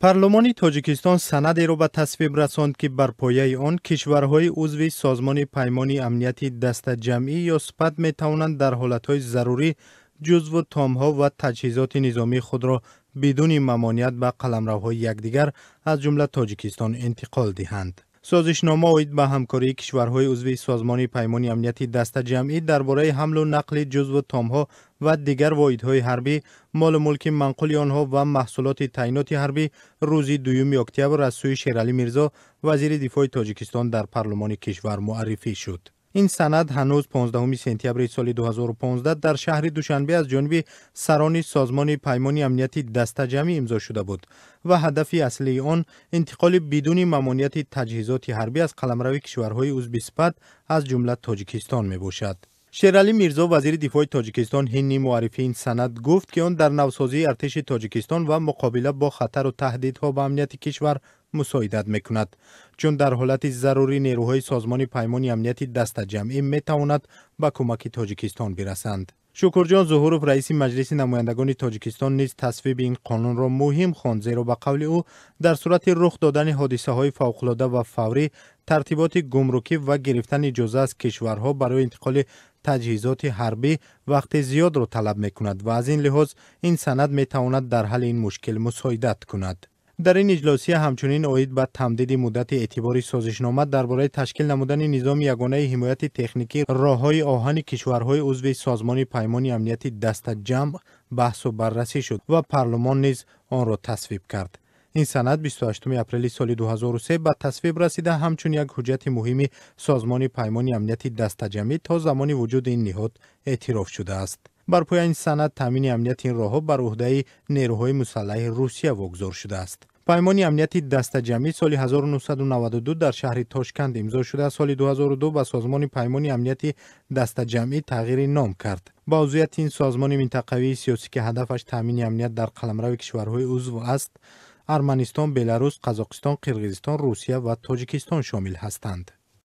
Парлумони Тоҷикистон санадеро ба тасвиб расонд, ки бар пояи он кишварҳои узви Созмони Паймони Амнияти Дастаҷамъӣ ё СПАТ метавонанд дар ҳолатҳои зарурӣ ҷузву томҳо ва таҷҳизоти низомии худро бидуни мамоният ба қаламравҳои якдигар, аз ҷумла Тоҷикистон, интиқол диҳанд. Созишнома оид ба ҳамкории кишварҳои узви Созмони Паймони Амнияти Дастаҷамъӣ дар бораи ҳамлу нақли ҷузву томҳо ва дигар воҳидҳои ҳарбӣ, молу мулки манқули онҳо ва маҳсулоти таъиноти ҳарбӣ рӯзи 2 октябр аз сӯи Шералӣ Мирзо, вазири дифои Тоҷикистон, дар парлумони кишвар муаррифӣ шуд. Ин санад ҳанӯз 15 сентябри соли 2015 дар шаҳри Душанбе аз ҷониби сарони Созмони Паймони Амнияти Дастаҷамъӣ имзо шуда буд ва ҳадафи аслии он интиқоли бидуни мамонияти таҷҳизоти ҳарбӣ аз қаламрави кишварҳои узви СПАТ, аз ҷумла Тоҷикистон, мебошад. Шералӣ Мирзо, вазири дифои Тоҷикистон, ҳинни муаррифии ин санад гуфт, ки он дар навсозии артиши Тоҷикистон ва муқобила бо хатару таҳдидҳо ба амнияти кишвар мусоидат мекунад, чун дар ҳолати зарурӣ нерӯҳои Созмони Паймони Амнияти Дастаҷамъӣ метавонад ба кӯмаки Тоҷикистон бирасанд. Шукурҷон Зуҳуров, раиси Маҷлиси намояндагони Тоҷикистон, низ тасвиби ин қонунро муҳим хонд, зеро ба қавли ӯ дар сурати рух додани ҳодисаҳои фавқулода ва фаврӣ тартиботи гумрукӣ ва гирифтани иҷоза аз кишварҳо барои интиқоли таҷҳизоти ҳарбӣ вақти зиёдро талаб мекунад ва аз ин лиҳоз ин санад метавонад дар ҳалли ин мушкил мусоидат кунад. Дар ин иҷлосия ҳамчунин оид ба тамдиди муддати эътибори созишнома дар бораи ташкил намудани низоми ягонаи ҳимояти техникӣ роҳҳои оҳани кишварҳои узви Созмони Паймони Амнияти Дастаҷамъ баҳсу баррасӣ шуд ва парлумон низ онро тасвиб кард. Ин санад 28 апрели соли 2003 ба тасвиб расида, ҳамчун як ҳуҷҷати муҳими Созмони Паймони Амнияти Дастаҷамъӣ то замони вуҷуди ин ниҳод эътироф шудааст. Бар пояи ин санад таъмини амнияти ин роҳҳо бар ӯҳдаи нерӯҳои мусаллаҳи Русия вогузор шудааст. Паймони Амнияти Дастаҷамъӣ соли 1992 дар шаҳри Тошканд имзо шуда, соли 2002 ба Созмони Паймони Амнияти Дастаҷамъӣ тағйири ном кард. Ба узвияти ин созмони минтақавии сиёсӣ, ки ҳадафаш таъмини амният дар қаламрави кишварҳои узв аст, Арманистон, Беларус, Қазоқистон, Қирғизистон, Русия ва Тоҷикистон шомил ҳастанд.